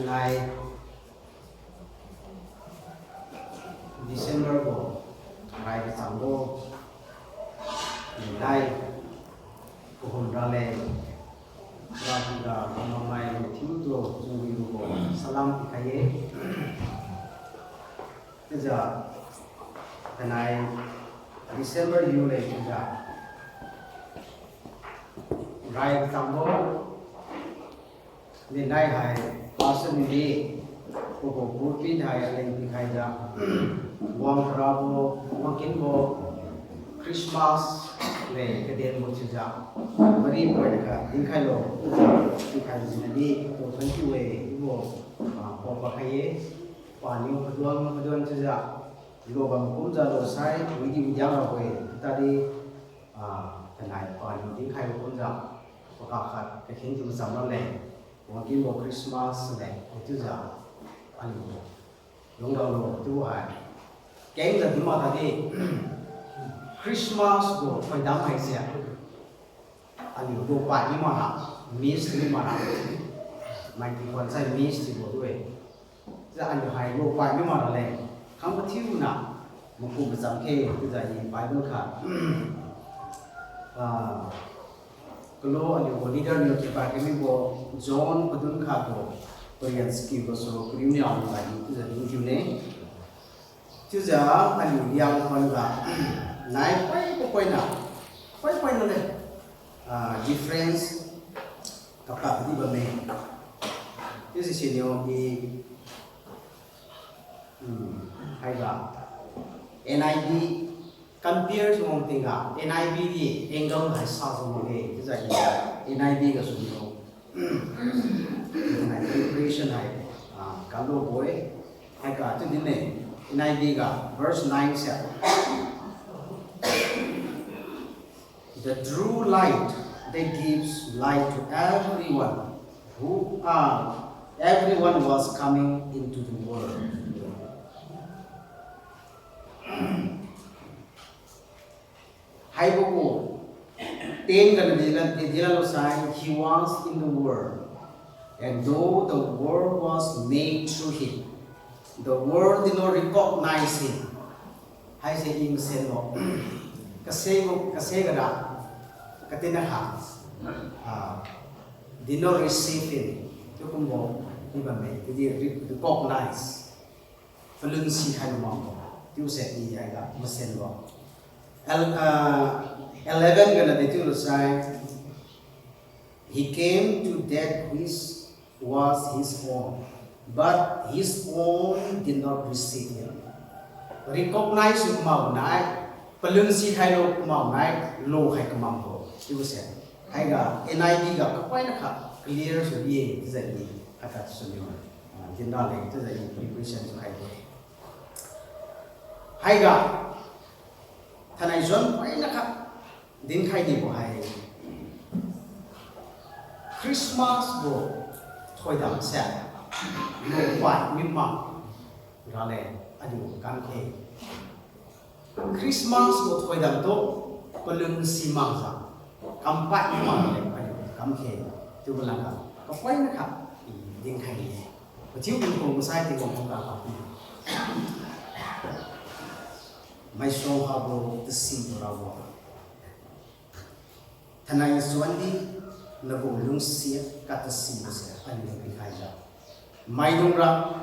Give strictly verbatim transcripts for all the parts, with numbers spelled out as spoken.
Nai December bo, rai kachangbo, nai kahum raleng, rapiga kamamai thiutu chunwibo salam pikhai-e. Chiujiu, tanai December yu leng chiujiu, rai kachangbo, dinai hai pastor niudi, kubo pulpit hai aleng pikhaijiu, wang karabo, wangkinbo, Christmas leng kadenbo chiujiu, mari poina kha dinkhailo chiujiu, pikhai jinadi tu thank you e, ibo, ah, pao pakhai-e, paniu paduan paduan chiujiu, lubam kumjiu losai, widi widiang rabo-e, tadi, ah, tanai paniu dinkhaibo kumjiu, pakak khat kakhen thiu macham raleng, wangkinbo Christmas leng chiujiu, aliu lungdao lo chiu hai. Kengjiu di mak tadi, Christmas gu thoidam haise, aliu lupai mi makra, miss mi makra, mai kikhuan sai miss thiubo du-e. Chiujiu aliu hai lupai mi makra leng, khang mathiuna, makum macham khe chiujiu i Bible kha, ah, kalu aliu gu leader niu kipa kamibo John padun khatbo, parian chakiubo so kariu niu aliu bai chiujiu lungkiune. Chiujiu aliu Liangkhon ga, nai poi papoina, poi poina le, ah, difference kapad di bamme. Chiujiu siniu i, hmm, haiga, N I V compare thiu wang tingga, N I V di angle hai sa jiu makge, chiujiu i N I V gasu niu, nai preparation hai, ah, kalubo-e, haiga chiu dinne, N I V ga verse nine se. The true light that gives light to everyone who are, everyone was coming into the world. Haibo gu, ten ga na dila, dila lo sai, he was in the world, and though the world was made through him, the world did not recognize him. Haise i masenbo, kase gu, kase gada, katina kha, ah, did not receive him. Chiu kumbo, i bamme, chiudi re-, recognize. Palun sikhai lu makbo. Chiuse i haiga masenbo. El-, ah, eleven ga na dechiu lu sai, he came to that which was his own, but his own did not receive him. Recognize lu kamakbo nai, palun sikhai lu kamakbo nai, lukhai kamakbo. Chiuse, haiga N I V ga kapoina kha clear su ye, chiujiu i, haiga suniu, ah, dinra leng, chiujiu i preparation su haibo. Haiga, thainai John poina kha dinkhai nibo hai, Christmas gu thoidam se, lupai mi mak raleng aliu kamkhe. Christmas gu thoidam tu palun si makjiu, kampai mi mak raleng aliu kamkhe. Chiubo lamga, kapoina kha, i, dinkhai ni. Mathiu pungkung masai Tingwang khuga kapi, maisuang habo tasibo rabo. Thainai suandi nagu lungsiat katasibo se aliu pikhaijiu, maidungra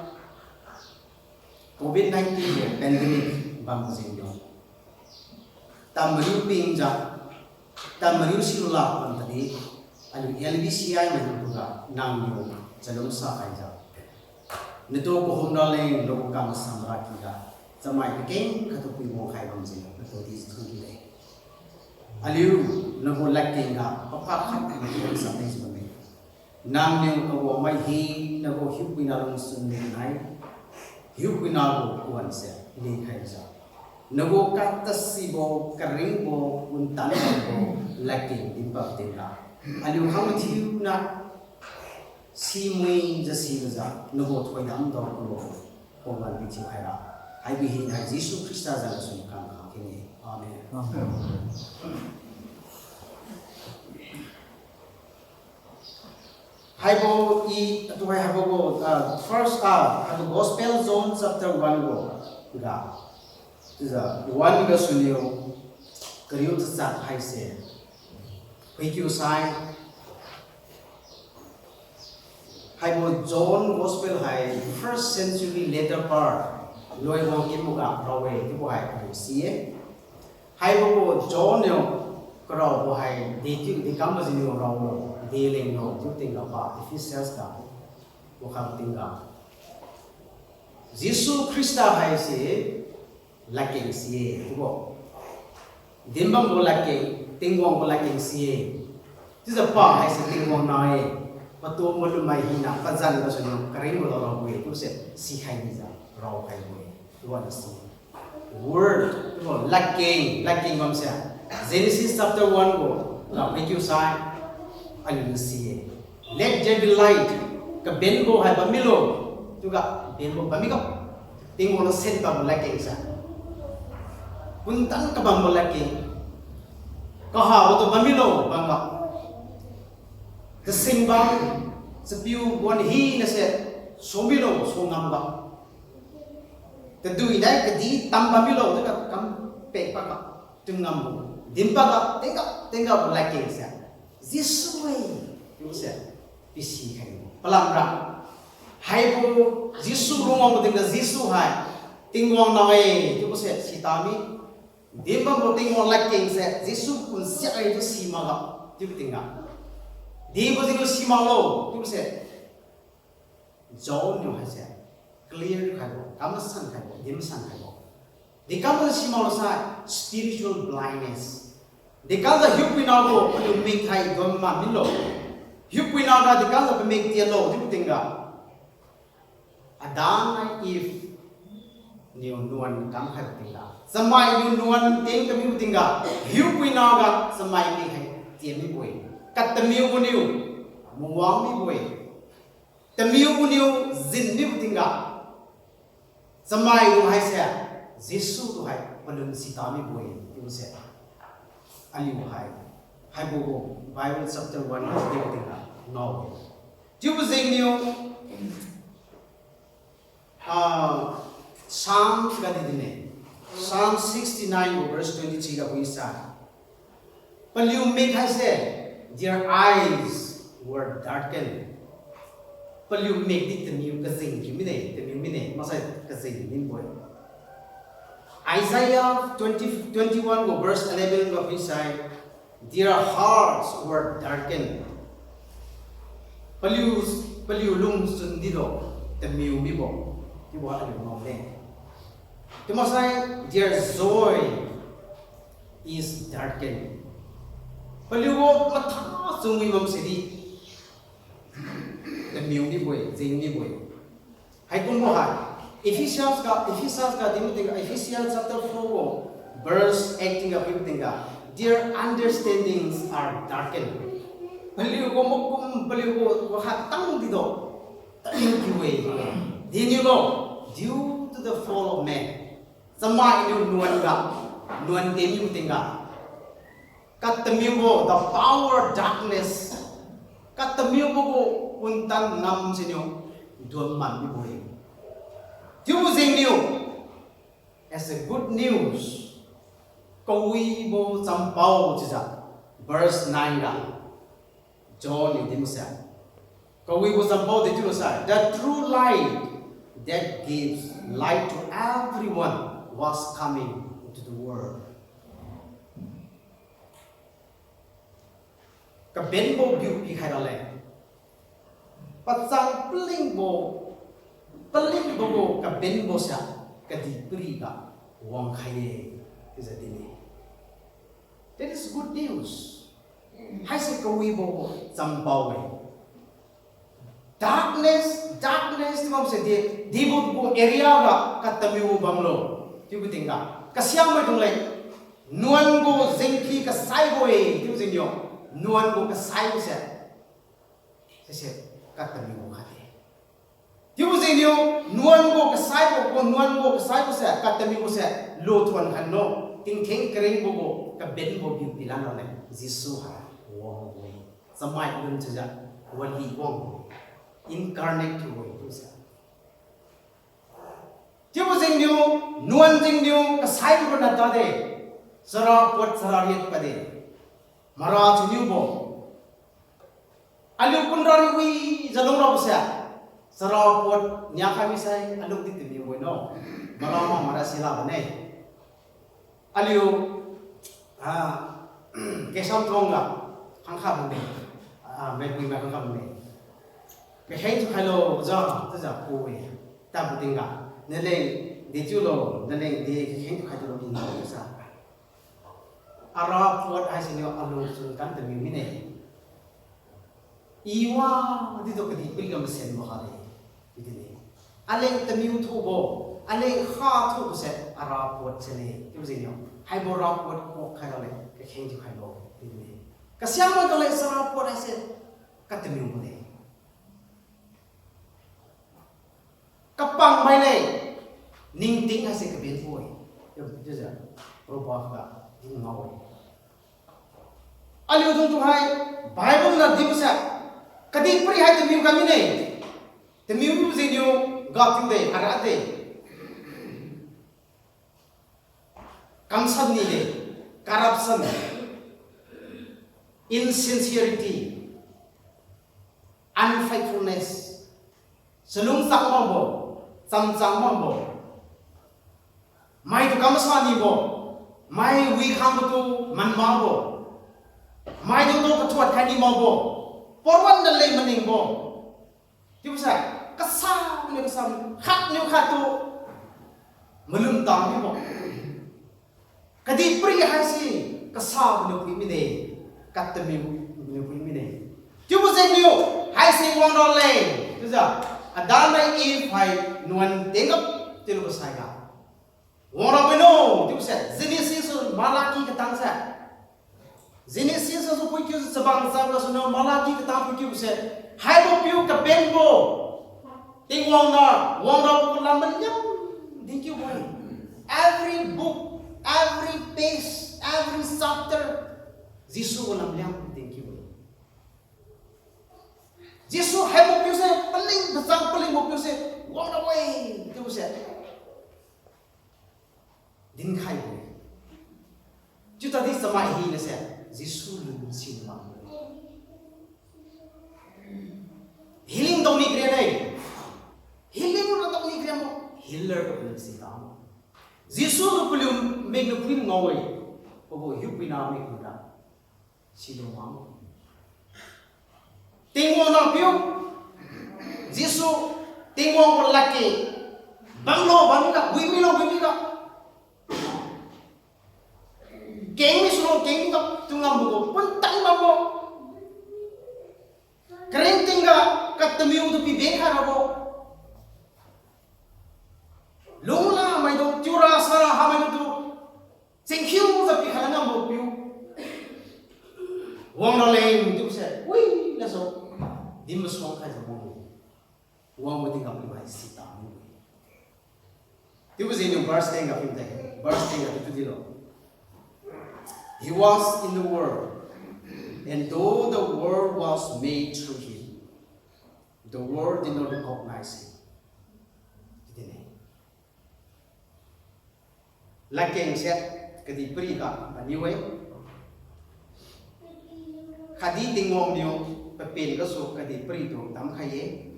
Covid nineteen pandemic bam jengniu, tamriu pingjiu, tamriu silu lak bam tadi, aliu L B C I maidung khuga nangniu chalungsa khaijiu, natu kahum raleng lu kam samra kiga, chamai kakeng khattu pui wangkhai bam jengniu natu di thun kide. Aliu nagu ladkeng ga pakak khat khatniu chalungsa leng jiu bamme. Nangniu kawanmai hinagu hiupuina lungchun dinkhai, hiupuina gu kuan se dinkhaijiu, nagu katasibo, karingbo, untan bambo ladkeng dinpad tingga, aliu khang mathiuna, simuijiu silujiu nagu thoidam dao kulo, pawan pithiu khaira. Haibo hinai Jesu Khrista zan gasu kam khang kine. Amen. Amen. Haibo i, atu hai haibo gu, ah, first, ah, haibo Gospel John chapter one gu ga, chiujiu one gasuniu kariu tachat haise, phuikiu sai, haibo John Gospel hai first century later part, loi wang kimuga rao-e chiubo hai aliu si-e. Haibo gu John niu karaobo hai dechiu dekambo jengniu raolo, delenglo chiu tingga pa Ephesians ga, wakhang tingga, Jesu Khrista haise ladkeng si-e chiubo. Dinbambo ladkeng, Tingwang gu ladkeng si-e. Chiujiu pa haise Tingwang na-e, patu malumai hina pazan gasuniu karingbo rao rabo-e chiuse sikhai bijiu raokhaibo-e chiubo aliu si-e. Word chiubo ladkeng, ladkeng bamse Genesis chapter one gu ga phuikiu sai, aliu niu si-e. Let there be light, kabenbo hai bam milo, chiuga benbo bam miga, Tingwang niu sen tabo ladkeng se, pumtan kabambo ladkeng, kahabo tu bam milo bamga, kasing bam, chapiu wan hinase so milo so ngamga, tadui nai kadi tam bam milo chiuga kam pek pakga, chungngambo, din pakga, tengga, tengga gu ladkeng se Jesu-e chiubose pisikhai. Palamra haibo Jesu lungwangbo tingga Jesu hai Tingwang na-e chiubose sita mi, dinbambo Tingwang ladkeng se Jesu pumsiak-e chiu simakga, chiubo tingga, dibo jengniu simaklo chiubose John niu haise clear khaibo, kamasan khaibo, dinmasan khaibo. Dekam simaklo sai spiritual blindness. Dekamjiu hiupuina gu paliu mik hai don ma milo. Hiupuina ga dekamjiu pamik tienlo chiubo tingga, Adam nai Eve niu nuan kamkhaibo tingga, chamai niu nuan tien kamibo tingga, hiupuina ga chamai mik hai tien mibo-e. Katamiubo niu mawang mibo-e. Tamiubo niu jin mibo tingga, chamai gu haise Jesu tu hai palun sita mibo-e chiubose aliu hai, haibo gu Bible chapter one ga chiubo tingga ngao-e. Chiubo jengniu, ah, Psalm ga di dinne. Psalm sixty-nine verse twenty-three ga phuisa, paliu mik haise, their eyes were darkened. Paliu mik di tamiu kajing kiu mine, tamiu mine, maksai kajing mibo-e. Isaiah twenty, twenty-one gu verse eleven ga phuisai, their hearts were darkened. Paliu, paliu lungchun dido tamiu mibo chiubo aliu ngao-e. Chiu maksai their joy is darkened. Paliu gu matha chunwi bamse di tamiu mibo-e, jing mibo-e. Haikumbo hai Ephesians ga, Ephesians ga dinbo tingga, Ephesians chapter four gu verse eighteen ga phuibo tingga, their understandings are darkened. Paliu gu makum, paliu gu wakhat tang dido tamiu kiu-e. Diniulo, due to the fall of man. Chamai niu nuan ga, nuan tien mibo tingga, katamiubo, the power of darkness, katamiubo gu pumtan ngam siniu duan man mibo-e. Chiubo jengniu as a good news, kawibo champao chiujiu verse nine ga John niu dinse, kawibo champao di chiulo sai, the true light that gives light to everyone was coming into the world. Kabenbo biu pikhai raleng, pachang palingbo, palingbo gu kabenbo sa kadihpiriga wangkhai-e, chiujiu din-e. That is good news. Haise kawibo champao-e. Darkness, darkness chiu bamse di, dibo gu area ga katamiu bamlo chiubo tingga, kasiamaidung leng, nuan gu jengki kasaibo-e chiubo jengniu, nuan gu kasaibo se, sise katamiu khat-e. Chiubo jengniu, nuan gu kasaibo gu, nuan gu kasaibo se katamiu se, luthuon khanlo, tingtheng karingbo gu kabenbo biu pilan raleng Jesu hai wangbo-e. Chamai lun chiujiu wali wang, incarnate thiu-e chiubo se. Chiubo jengniu, nuan jengniu kasaibo ronna tade, chara puat chara riat pade, mara chuniubo. Aliu pumra riu wijiu lungrabo se, chara puat niakhai misai aliudi tamiu-e no, mara ma mara sila bane. Aliu, ah, Kesamthuang ga khangkha bamme, ah, maipui mai khangkha bamme. Kakheng thiukhailo jiu, chiujiu ku-e, tadbo tingga, naleng dechiulo, naleng de kakheng thiukhai tulo tingga sa. Ara puat haisiniu alungchun kam tamiu mine. I wadi tu kadihpiriga masenbo kha de, chiu dine. Aleng tamiu thubo, aleng kha thubo se ara puat sene chiubo jengniu, haibo ra puat kuak khai raleng kakheng thiukhailo chiu dine. Kasiamai tu leng chara puat haise katamiu bone. Kapangmai leng ningting haise kabenbo-e, chiujiu Proverb ga din ngao-e. Aliudung tu hai Bible na dinbo se, kadihpiri hai tamiu kam mine. Tamiu jengniu ga thiude, arade. Kamsan nide, corruption, insincerity, unfaithfulness, chalungchang makbo, chamchang makbo, maitu kamsa nibo, mai wikhangbo tu man makbo, maidung tu kathuat khai ni makbo, pawan na leng maningbo. Chiubo sai, kasa niu kasa, khat niu khat tu malum tang mibo. Kadihpiri haise kasabo niu phui mine, katamiu niu phui mine. Chiubo jengniu haise wangra leng chiujiu, Adam le Eve hai nuan tengap chiulubo saiga wangra mino chiubo se Genesis, Malaki katang se. Genesis gasu phuikiu, Chabang cham gasuniu Malaki katang phuikiu se, haibo piu kabenbo Tingwang niu wangrabo gu lam maliang dinkiubo-e. Every book, every page, every chapter, Jesu gu lamliang dinkiubo-e. Jesu haibo piu se, paling kachang palingbo piu se, wangrabo-e chiubo se dinkhaibo-e. Chiutadi chamai hinase Jesu lun siniu bambo-e. Healing tao ni karen-e. Healing ra tao ni karen bo. Healer tao ni si tao. Jesu gu paliu mik niu phui ngao-e. Pagu hiupuina mik niu ra silo mamo. Tingwang nahpiu Jesu, Tingwang gu ladkeng bamlo bammi ga, wimilo wimmi ga, kengmi sulo kengmi ga, tu ngambo gu puntang bambo, karingting ga katamiu tu piben khai rabo, lungla maidung, tiura sara ha maidung tu chengkhiujiu pikhai ngambo piu wangra leng chiubo se, wi, nasu din masuang khaijiu wang, wangbo tingga paliu hai sita mi-e. Chiubo jengniu verse ten ga phui de, verse ten ga chiu dilo. He was in the world, and though the world was made through him, the world did not recognize him. Chiu dine. Ladkeng se kadihpiri ga paniu-e. Khatdi Tingwang niu papen gasu kadihpiri tu damkhai-e.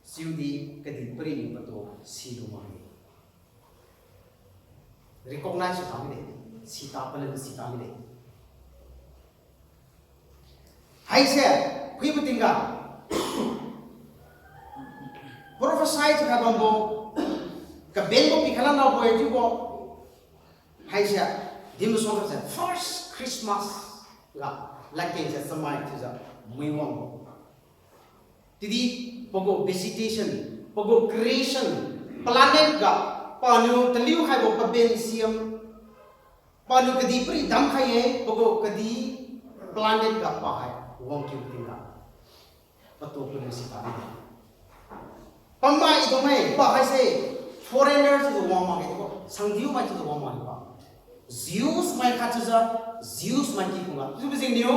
Chiudi kadihpiri niu patu silu makge. Recognize su ta mide, sita palen sita mide. Haise, phuibo tingga prophecy thiukhai bambo, kabenbo pikhai lan rabo-e chiubo. Haise, din masuang kase first Christmas ga ladkeng se chamai thiujiu mui wangbo. Chiudi pagu vegetation, pagu creation, planet ga paniu taliu khaibo paben siam, paniu kadihpiri damkhai-e, pagu kadih planet ga pa hai wangkiu tingga patu paniu sita mide. Pamai dungme, pa haise foreigner chiujiu wang makge chiubo, sangdiumai chiujiu wang makge pa. Jews mai khat chiujiu, Jews mai ki kungga chiubo jengniu,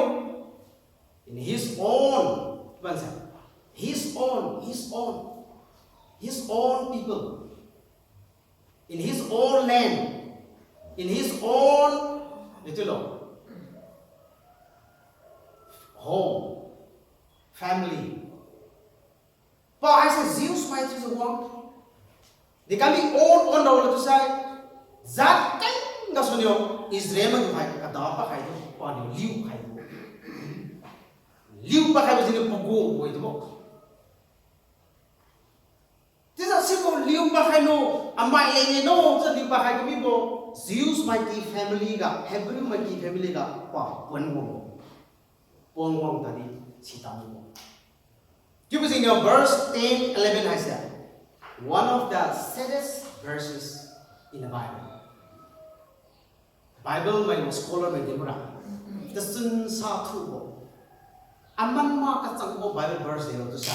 in his own Ban sa, his own, his own, his own people, in his own land, in his own, itulo, home, family. Pa haise Jews mai thiujiu wang. Dekam mi own own rao la tu sai, jat keng gasu niu Israel mai tu hai kada pakhai tu, paniu liu khai tu. Liu pakhaibo jiniu pagu bo-e tubo. Chiujiu sibo liu pakhai no, amai leng-e no, chiujiu liu pakhai kamibo, Jews mai ki family ga, Hebrew mai ki family ga, pa pon wangbo. Pon wang tadi, sita mibo. Chiubo jengniu verse ten, eleven haise, one of the saddest verses in the Bible. Bible mai scholar mai dinbora, tachun sa thubo, aman ma kachangbo Bible verse delo tu sa.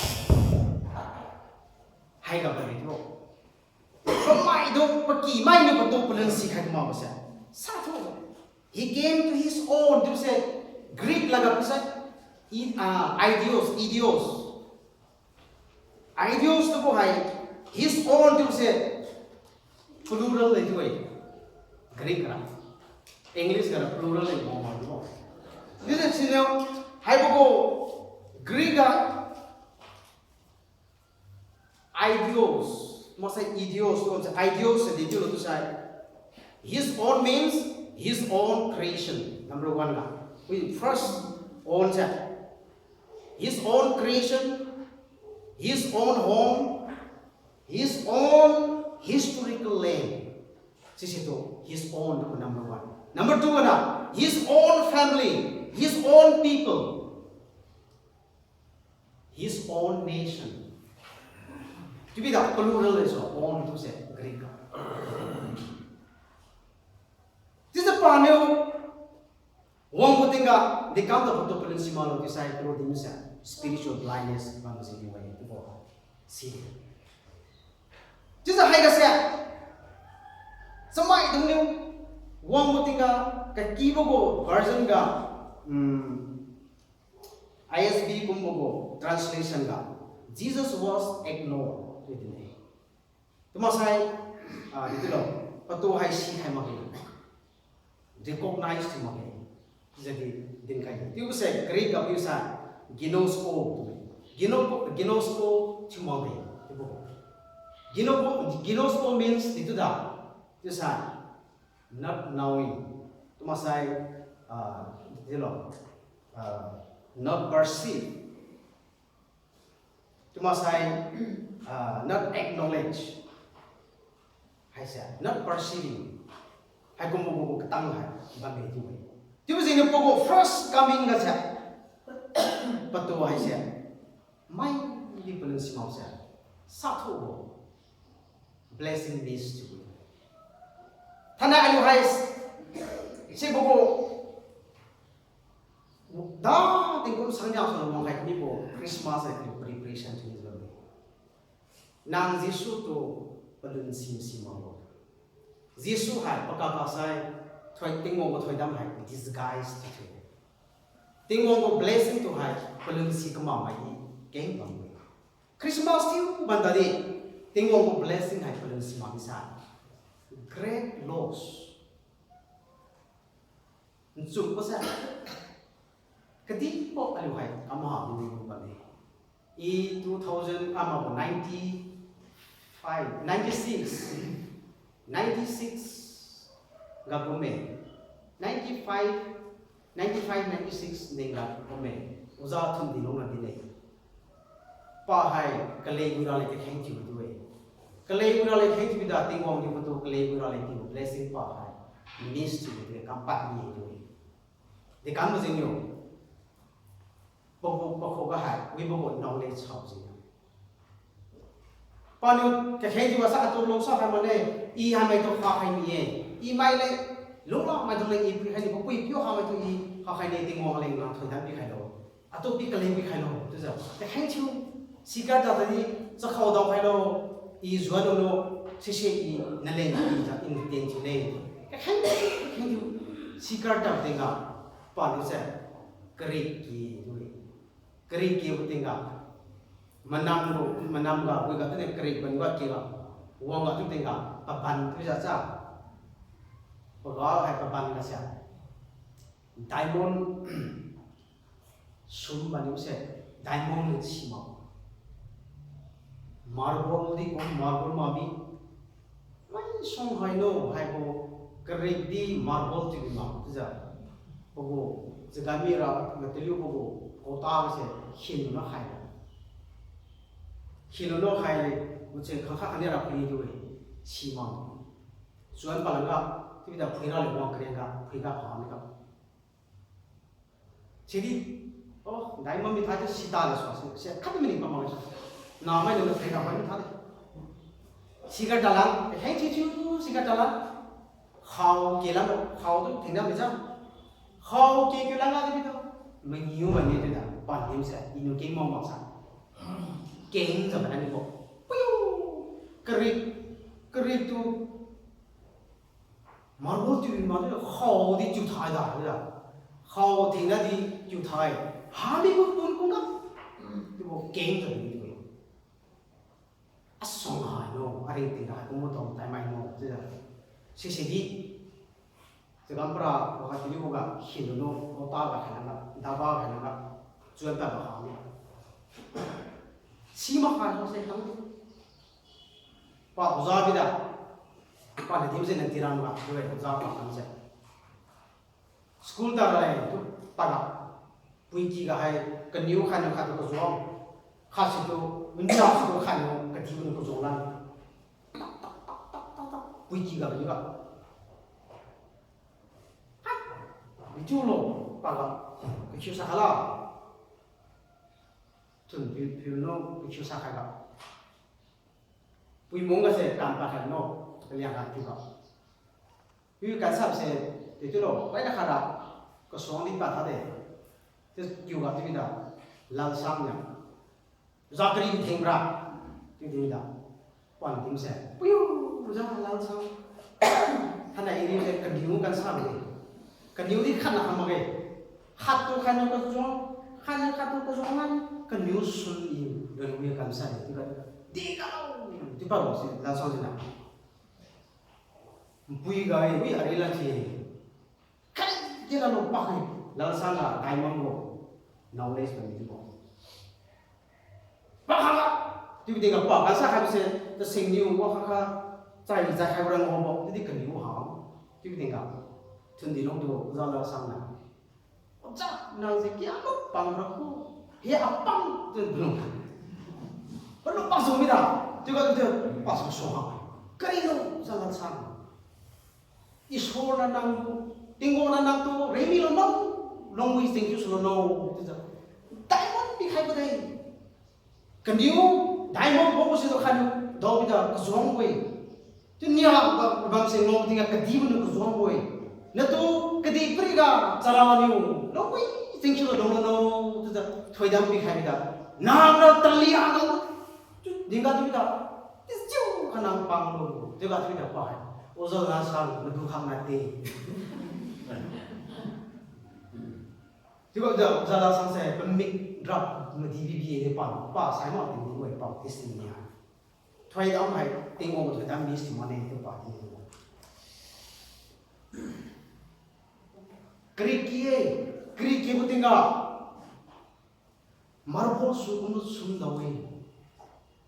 Haiga bari tu. Pamaidung paky mainiu patu palun sikhai makbo se, sa thubo. He came to his own chiubo se, Greek laga pi sai, i, ah, idios, idios. Idios tubo hai, his own chiubo se, plural le chiu-e. Greek ga, English ga plural le mo mo chiubo. Chiujiu siniu, haibo gu Greek ga, idios, maksai idios, tu se idios se di chiulo tu sai, his own means his own creation. Number one ga, we first own se, his own creation, his own home, his own historical land. Sise tu his own tu number one. Number two ga na, his own family, his own people, his own nation. Chiubi da plural le so, own tu se Greek ga. Chiujiu paniu wangbo tingga, dekam tabo tu palun simaklo chiusai, kalo din se, spiritual blindness bam jengniu-e chiubo si. Chiujiu haiga se, chamaidungniu wangbo tingga, kakibo gu version ga, mm, I S V kumbo gu translation ga, Jesus was ignored chiu din-e. Chiu maksai, ah, di chiulo, patu hai sikhai makge, recognize thiu makge, chiujiu di dinkhai-e. Chiubo se Greek ga piu sai, ginosko, gino-, ginosko thiu makge chiubo. Gino-, ginosko means di chiu da, chiusai, not knowing. Chiu maksai, ah, di chiulo, ah, not perceive. Chiu maksai, ah, not acknowledge. Haise, not perceiving. Haikumbo gu katang hai bamme chiu-e. Chiubo jengniu pagu first coming ga se, patu haise, maidi palun simakbo se, sathubo, blessing miss thiu-e. Thainai aliu hai, sibo gu, da tingkum sangnia suna wangkhai mibo Christmas hai aliu preparation thiu bamme. Nang Jesu tu palun si simaklo. Jesu hai pakak kasai, thoi Tingwang gu thoidam hai disguise thiu-e. Tingwang gu blessing tu hai palun si kamak mai di keng bambo-e. Christmas thiu bam tadi, Tingwang gu blessing hai palun simak misai, great loss. Nchumbo se, kadihbo aliu hai kamaha mibo bamme. I two thousand, ah, mabo ninety-five, ninety-six, ninety-six ga kumme. Ninety-five, ninety-five, ninety-six ningga kumme. Oja Thundinlong na din-e. Pa hai kalei wi raleng kakheng thiu tu-e. Kalei wi raleng kheng thiu mida Tingwang niu patu kalei wi raleng tiu blessing pa hai miss thiu tu-e, kampat mi tu-e. Dekam majengniu, pagu pakhuga hai wibo gu knowledge hao jengniu, paniu kakheng thiu wasa atu lungsa khai mane, i haimai tu khakhai mi-e. I mai leng, lungla maidung leng i pikhai ni, papui piu hamai tu i khakhai ne, Tingwang leng nang thoidam pikhailo, atu pi kaleng pikhailo chiujiu kakheng thiu, sikartao tadi, chakhao daokhailo, i juan lulo, sise i naleng pijiu i ntien thiu le. Kakheng, kakheng thiu, sikartao tingga, paniu se, kari ki tu-e. Karik kibo tingga, manam gu, manam ga, wi ga tune karik ban ga kiga, wang ga tu tingga, paban tu ja cha. Paga hai paban ga sia. Diamond, sum bani se, diamond ni sima. Marble di ko marble mami. Mai song hai no, haibo karik di marble ti ma, tiujiu. Pagu, chagan mira, mataliu pagu, kota se, khin na hai. Khin na hai, mache khangkha khani ra phui tu e, sima. Chuan palanga, tibida phuira le wang kariang ga, phuiga ha ni ga. Sidi, oh, diamond mi thai tu sita le sua se, se khat mi ni pamang le sua. Namai le phuira mai mi thai de. Siga talang, hei chi chi siga talang. Khao ke lam, khao tu thengna mi ja. Khao ke ke lam ga di tu. Mangiu mai ni tu da, pan nim se, inu keng mong mong sa. Keng sa ba ni ko. Puyu, karik, karik tu. Marble tiu ma tu khao di tiu thai da, da. Khao thengna di tiu thai. Ha mi ko pun kung ga. Tu ko keng sa ni tu. Asong ha no, aring tingga hai kumu tong tai mai no, chiujiu. Sisi di. Chagam pra, waka tini waka, hin no, wata ga hai nanga, daba ga hai nanga, chuan ta ga ha no. Sima ha no se kang di. Pa oja bida. Pa na dim se na tiram ga, tu oja pa kang se. School ta rai tu paga. Puiki ga hai kaniu khatniu khattu kajuang. Khat situ, mania situ khatniu kadibo niu kajuang lan. Tak, tak, tak, tak, tak, tak. Puiki ga bani ga. Hai. Bitu lo, paga. Kakiu sa khala. Tun piu, piu no, kakiu sa khala. Puimung ga se kan pa khat no, kaliang khat tiu ga. Wi kan sap se, titu lo, pai na khat ra, kasuang di pa tha de. Tiu kiu ga tiu da, Lalsang niu. Zakari theng ra, tiu di da. Pan tim se, puyu, za Lalsang. Thanai iri se, kaniu kan sa de. Kaniu di khat na kha mak ge. Khattu khatniu kajuang, khatniu khattu kajuang lan, kaniu sun i, dan wi kan sa de, tiu ga. Di ga lo, tiu pa lo se, Lalsang se na. Npui ga e, wi, ari la chi. Kai, di la lo pak e. Lalsang ga diamond gu. Knowledge bam di bo. Pak ha ga. Tiu di ga pak, ga sa khai se, ta sing niu, wa kha kha. Chai, chai khai rang ho bo. Di di kaniu ha. Tiu di ga. Thun di long tu, za Lalsang na. Oja, nang se kia lo pang ra ku. He apang tu dulu. Perlu pang sung mi da. Tiga tu pa sung sung ha. Kari lo sa lan sang. Isor na nang tu, Tingwang na nang tu, remi lo no. Long wi thank you so lo no. Tu sa. Diamond pikhai ko dai. Kaniu, diamond bo si tu khan, dao bida kajuang bo-e. Tu nia ba, bam se ngao tingga kadi bo niu kajuang bo-e. Natu, kadi pri ga, chara niu, lo kui, tingsi lo dong lo no, tu da, thoidam pikhai bida. Nang ra tali a lo, tu, dingga tu bida. Ti chiu, khanang pang lo, tu ga tu bida pa hai. Oja Lalsang, madu khang na te. Tiubo da, Oja Lalsang se, pamik drap, madi bibi e pa, pa, sai ma, ting di wai pa, testimony hai. Thoidam hai, Tingwang thoidam mi si mane tu pa ni. Kari ki e, kari ki bo tingga. Marble su kum sum da we.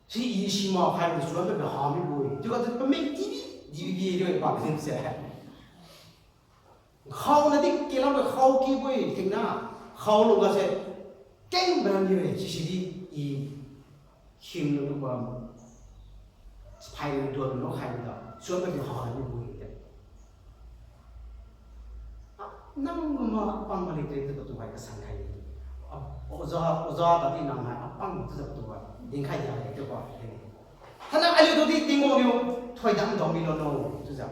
Si i si ma khai bo su da ha mi bo. Tiuga tu pamik di bi, di bi di pa ni se. Khao na di kilam khao ki bo-e, tingna. Khao lo ga se. Keng bran di-e, sisi di i. Khim lo ba. Phai lo duan lo khai da. Suan ba di ha ni bo-e. Nang ma pang ma le te tu tu hai ka sang khai. Oja, oja ta di nang hai apang tu tu hai. Ding khai di hai tu ba. Hana aliu tu di Tingwang niu thoidam dao mi lo no. Tu ja.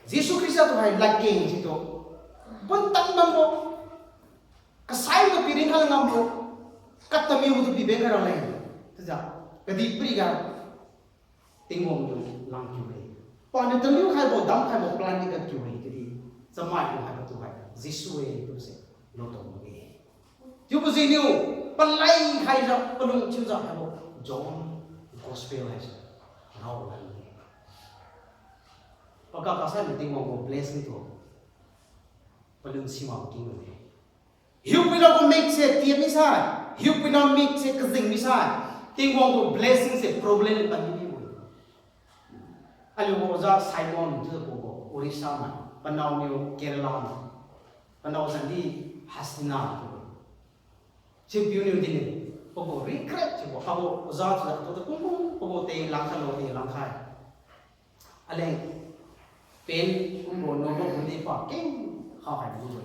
Jesu Khrista tu hai ladkeng si tu. Pun tang bam bo. Kasai tu piring kha ngam bo. Katami tu pi beng kha ra leng. Tuja. Kadi pri ga. Tingwang tu lang kiu-e. Paniu taliu khai bo, dam khai bo, plan di ga kiu-e. Kadi. Chamai tu hai tu hai. Jesu e tu se. Lo tu mo e. Tiu bo jiniu. Palai khaijiu, palung thiujiu haibo John Gospel haise raolan-e. Pakak kasai mi Tingwang gu blessing tu palun simak king-e. Hiupuina gu mik se tiam misai, hiupuina mik se kazing misai, Tingwang gu blessing se problem paniu mi-e. Aliu gu oja Simon chiubo gu Orissa mai, panao niu Kerala mai, panao zandi Hasina tu. Chiu piuniu din-e, pagu regret chiubo, pagu oja chiujiu atu tu kumbo, pagu te langkhalo te langkhai. Aleng pen kumbo notebook di pakeng khakhai lu-e.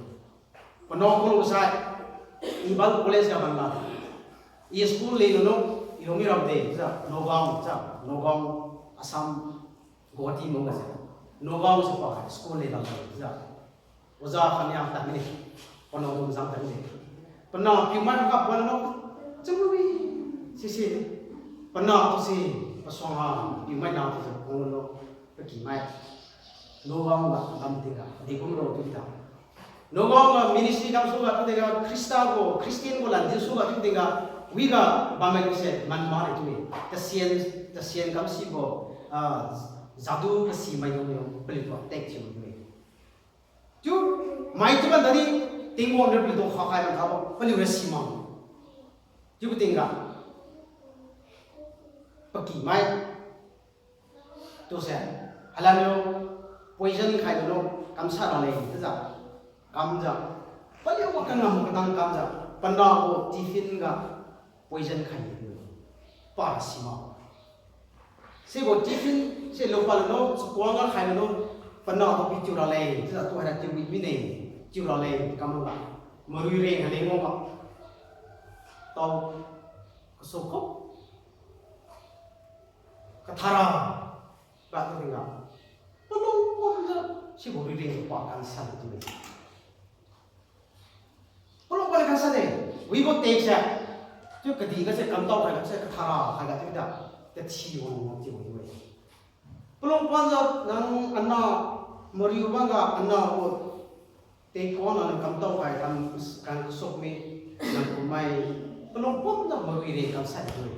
Panao kulu sai, i Bible college ga bamla. I school le lulu, i lung mi ramde, chiujiu, Nagaon, chiujiu, Nagaon, Assam, Guwahati mung gase. Nagaon se pa school le lamde, chiujiu. Oja kania tad mine, panao dung jang tad mine. Panao piumai kha pon lo, chunwi, sise. Panao tu si, pasuang ha, piumai nao tu si, pon lo, pakimai. Nagaon ga, lam tingga, dekumlo chiu tingga. Nagaon ga ministry kamsuga chiu tingga, Khrista gu, Christian gu lan dinsuga chiu tingga, wiga bammai se manmane chiu-e. Tasian, tasian kamsibo, ah, jadu kasimai dung niu paliutu attack thiu-e. Chiu, mai chiuban tadi, Tingwang niu paliutu khakhai bam tabo, paliura simang. Chiubo tingga, pakimai tuse, halanniu poison khai lulu, kamsa raleng chiujiu, kamjiu, paliu wa kangam katang kamjiu, panao gu tiffin ga poison khai lulu, para simang. Sibo tiffin se lupa lulu, chakuang ga khai lulu, panao tu pi thiu raleng, chiujiu atu haira thiu wi mine, thiu raleng kamga, marui reng haleng wangga, tao, kasu khup, kathara, ga tu tingga, palung pamjiu, sibo rui reng pa kansan tu-e. Palung pam kansan-e, wibo tekse. Chiu kadihga se kamtao khaiga se kathara khaiga chiuda, tathi wang wang chiu wi-e. Palung pamjiu nang ana mariu bangga ana gu tekon nang kamtao khai kam, kam kasuk mi nang kumai palung pamjiu marui reng kamsan tu-e.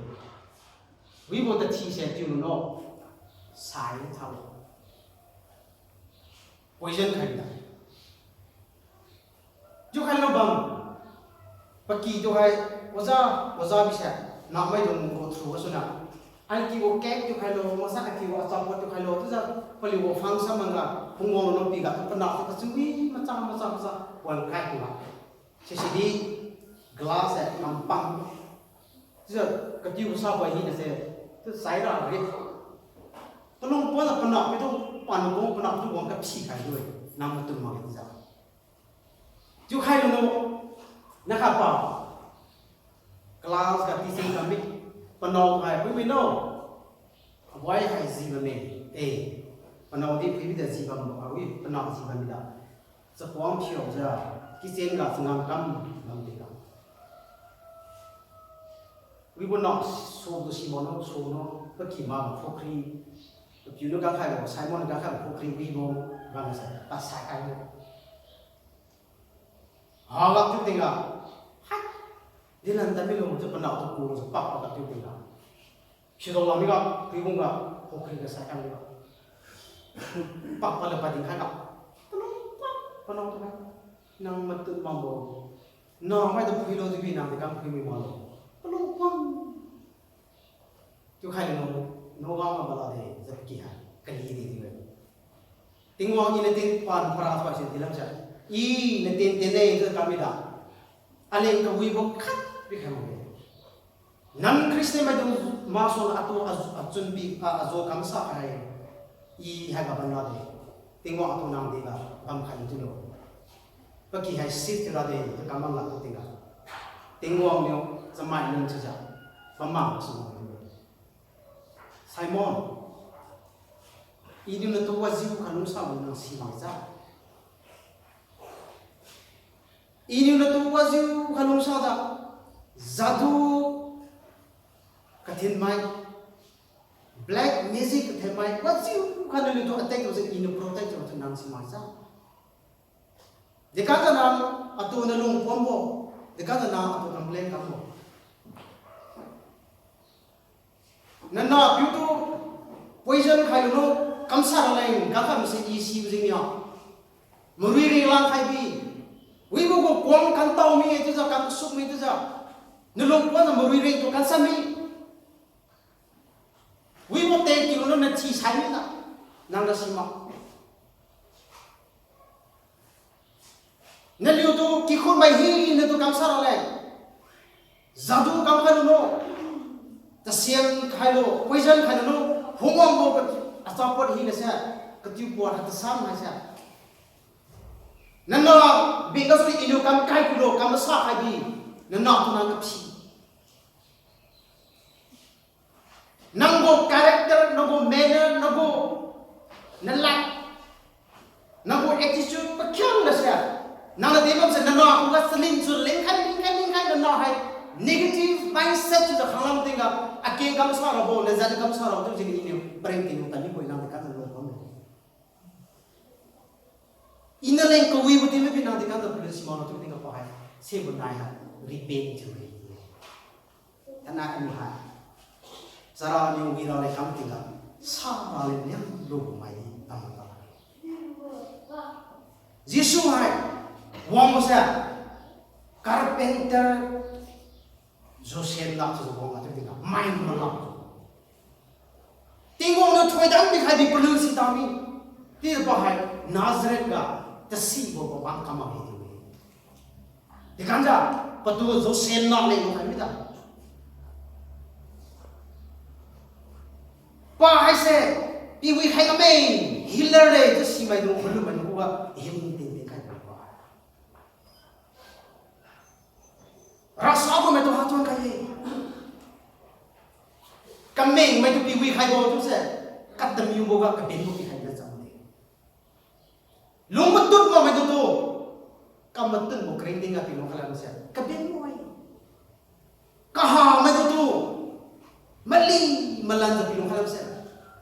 Wibo tathise chiu lulu, sai thalo. Poison khaida. Chiu khailo bam. Paky tu hai, oja, oja bise, nahmaidung gu thu gasuna. Aunty gu cake tu khailo, masa aunty gu achapot tu khailo, chiujiu paliu gu function mangga, phungwang lulu piga, panah tu kachunwi macha, macha, macha, wan kai kuga. Sisidi glass e kampang. Chiujiu katiu kasabo hinase, chiu saira ri. Palung pamjiu panah pitu, pan gu panah pitu wang kaphi khai du-e, nang matum makjiu. Chiu khai lulu, nakha pa, class ga teaching kam mi, panao hai phuimi no, aboi hai ji bamme, e, panao di phuibi da ji bambo, awi panah ji bammi da. Chakuang phiujiu, kitchen ga changam kam bam diga. Wibo nao, sutu simo no, su no, paky ma ga phukri, papiu niu kakhaibo, Simon niu kakhaibo phukri wibo, bamse, tasai khailo. Hagap chiu tingga, hai, dilan tadmilo chiu panah tu kujiu pakpakga chiu tingga. Sidao lamiga, puibung ga, phukri ga sai khailo. Pakpala padin khaiga. Palung pam, panao tu hai. Nang matut makbo. Nang maidung phuilo chiubi nang dekam phuimi maklo. Palung pam. Chiu khailo, Nagaon ga bala de, jiu paky hai, kali de chiu-e. Tingwang i natin pan para thoise dilam sa. I natin tene chiu kam mida. Aleng kawibo khat pikhai makge. Nang Christian maidung masuang atu a, achun pi, a, ajo kamsa khai. I haiga bamra de. Tingwang atu nang dega bamkhai chiulo. Paky hai shift thiura de, chiu kam bamla tu tingga. Tingwang niu chamai lun chiujiu, bamma su. Simon, iniu natu wajiu kha lungsabo nang simakjiu. Iniu natu wajiu kha lungsada, jadu kathinmai, black magic kathinmai, wajiu kha naliutu attack thiujiu iniu protect thiujiu nang simakjiu. Dekatana atu nalung pambo, dekatana atu complain kambo. Poison khai lulo, kamsa raleng, kakamse i sibo jengniu. Marui ri langkhai bi. Wibo gu kuang kantao mi-e chiujiu, kansuk mi chiujiu. Nalung kuanna marui ri tu kansa mi. Wibo teng kiu lulo nachi sai mina. Nang ra sima. Naliutu kikhun mai hinatu kamsa raleng. Jadu kamkhai lulo. Tasian khai lulo, poison khai lulo, phungwangbo achapot hinase, katiu puat ha tasam haise. Nana, bi gasu iniu kamkhai kulo, kamsa khai bi, nana tu nang kaphi. Nanggu character, nanggu manner, nanggu nalad, nanggu attitude pakhiangnase, nangna dinbamse nana khuga chalin chu lingkhai, lingkhai, lingkhai nana hai negative mindset chiujiu khanglam tingga, akeng kamsa rabo, nazan kamsa rabo chiujiu iniu pareng tingga tadmi poi nang di kamna lung bamlo. Iniu leng kawibo tingmi pi nang di kamna palun simaklo chiu tingga pa hai, sibo nai hai, repent chiu-e. Tana aniu hai. Chara niu wi raleng kam tingga, sa raleng niam lubo maidi tamga. Jesu hai, wangbose, carpenter, Joseph la chiujiu wang chiu tingga, mai malak. Tingwang niu thoidam pikhai di palun si tami. Chiubo hai Nazareth ga tasibo pabang kam makge chiu-e. Chiu kanja, patu Joseph na leng lukhai mida. Pa haise, piwi khai kame, healer le, chiu simaidung, malumaidung khuga healing tingting khai pa. Rasabo maitu hatuan khai-e. Kameng maitu piwi khaibo chiuse, katamiuboga kabenbo pikhai na cham-e. Lung matut mak maitu tu, kamatutbo karingting ga pilung khalamse, kabenbo-e. Kaha maitu tu, mali malanjiu pilung khalamse.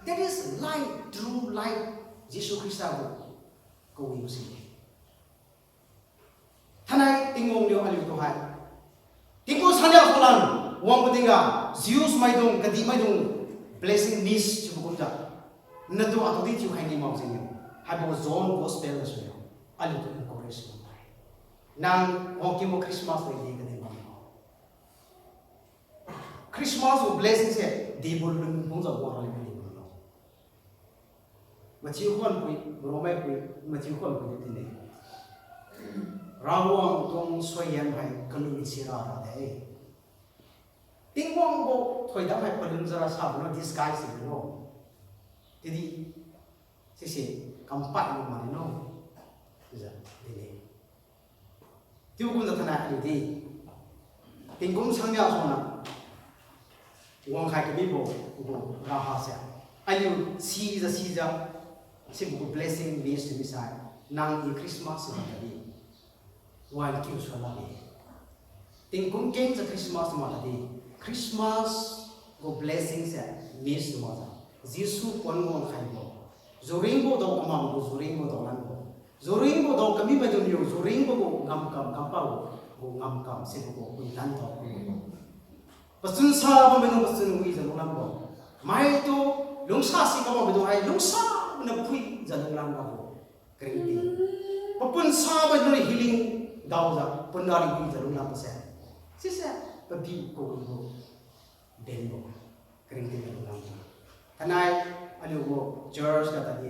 That is light, true light. Jesu Khrista gu kawibo si. Thainai Tingwang niu aliutu hai, tingkum sangnia khulan wangbo tingga, Jews maidung, kadih maidung, blessing miss thiubo kumjiu, natu atudi thiukhai ni mak jengniu, haibo John Gospel ga suniu, aliutu encourage thiu-e. Nang wangkinbo Christmas leng di kadih mak-e. Christmas gu blessing se debo lun phungjiu wang raleng di bamlo. Mathiu khuan pui, Rome pui, Mathiu khuan pui di tine. Rawang tuang suaihian hai kalun sira rade. Tingwang gu thoidam hai palun jara sabo no disguise silo. Chiudi, sise, kampat lu mani no. Chiujiu, dine. Chiu kumjiu thainai aliu di, tingkum sangnia suna wangkhai kamibo gu raha se, aliu sijiu sijiu, sibo gu blessing miss thiu misai, nang i Christmas thiu makdi, wan kiu suan lakge. Tingkum kengjiu Christmas thiu makdi, Christmas gu blessing se miss thiu makjiu, Jesu pon wangkhaibo, juringbo dao kamambo, juringbo dao lanbo, juringbo dao kami maidungniu, juringbo gu ngamkam, kampao gu ngamkam, sibo gu pui lan dao kamibo. Pachun sabo maidung pachun wijiu lunglanbo. Maitu lungsa si kabam maidung hai lungsa maniu phuijiu lunglan rabo. Karingting. Papun sabo maidung healing daojiu pun nari wijiu lunglanbo se, sise papi kawibo benbo. Karingting ga lunglanbo. Thainai aliu gu church ga tadi,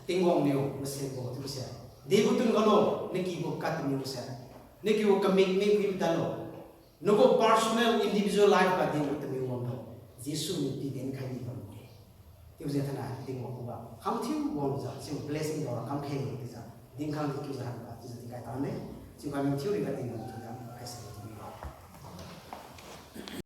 Tingwang niu masenbo chiubo se, degu tun galo, naky gu katamiu se, naky gu commitment wi tadlo. Nagu personal, individual life ga degu tamiu wanglo. Jesu niu pidenkhai ni bambo-e. Chiujiu thainai Tingwang khuga khangthiu wangjiu, sibo blessing daora kamkheng chiujiu, dinkhang di chiujiu hangga chiujiu dinkhai tane. Chiu kami thiu riga Tingwang thiujiu